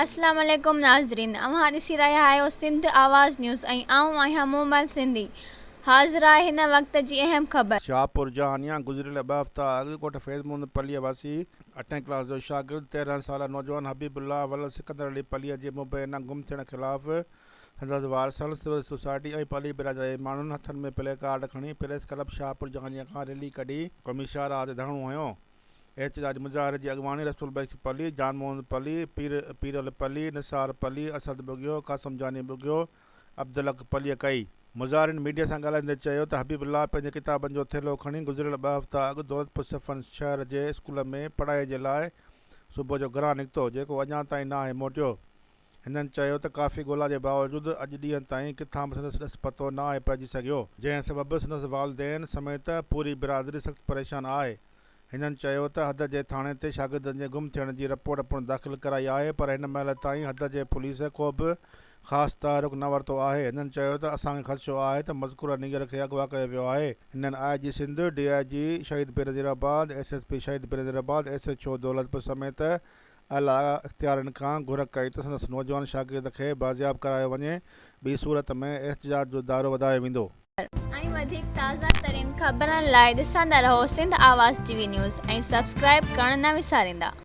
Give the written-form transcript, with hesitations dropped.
اسلام عليڪم ناظرين اوهان ڏسي رهيا آهيو سنڌ آواز نيوز ۽ آئون آهيان مومل سنڌي حاضر آهي هن وقت جي اهم خبر. شاهپور جهانيان، گذريل ٻه هفتا اڳ ڳوٺ فيض محمد پليء واسي اٺين ڪلاس جو شاگرد 13 ساله نوجوان حبيب الله ولد سڪندر علي پليء جي مبينا گم ٿيڻ خلاف سندس وارثن، سول سوسائٽي ۽ پلي برادري جي ماڻهن هٿن ۾ پلي ڪارڊ کڻي پريس ڪلب شاهپور جهانيان کان ريلي ڪڍي قومي شاهراهه تي ڌرڻو هنيو. احتجاجي مظاهري جي اڳواڻي رسول بخش پلي، جان محمد پلي، پير پيرل پلي، نثار پلي، اسد ٻگهيو، قاسم جاني ٻگهيو، عبدالحق پليء ڪئي. مظاهرين ميڊيا سان ڳالهائيندي چيو ته حبيب الله پنهنجي ڪتابن جو ٿيلهو کڻي گذريل ٻه هفتا اڳ دولتپور صفن شهر جي اسڪول ۾ پڙهائي جي لاء صبح جو گهران نڪتو، جيڪو اڃا تائين ناهي موٽيو. هنن چيو ته ڪافي ڳولا جي باوجود اڄ ڏينهن تائين ڪٿان به سندس ڏس پتو ناهي پئجي سگهيو، جنهن سبب سندس والدين سميت پوري برادري سخت پريشان آهي. هنن چيو ته حد جي ٿاڻي تي شاگردن جي گم ٿيڻ جي رپورٽ پڻ داخل ڪرائي آهي پر هن مهل تائين حد جي پوليس ڪو به خاص تحرڪ نه ورتو آهي. هنن چيو ته اسان کي خدشو آهي ته مذڪوره نينگر کي اغوا ڪيو ويو آهي. هنن I G Sindh, D I G Shaheed Benazirabad, S S P Shaheed Benazirabad, S H O Daulatpur سميت اعليٰ اختيارين کان گهر ڪئي ته سندس نوجوان شاگرد کي بازياب ڪرايو وڃي، ٻي صورت ۾ احتجاج جو دائرو وڌايو ويندو. ۽ وڌيڪ تازه ترين خبرن لاء ڏسندا رهو Sindh Awaz T V news ۽ subscribe ڪرڻ نه وساريندا.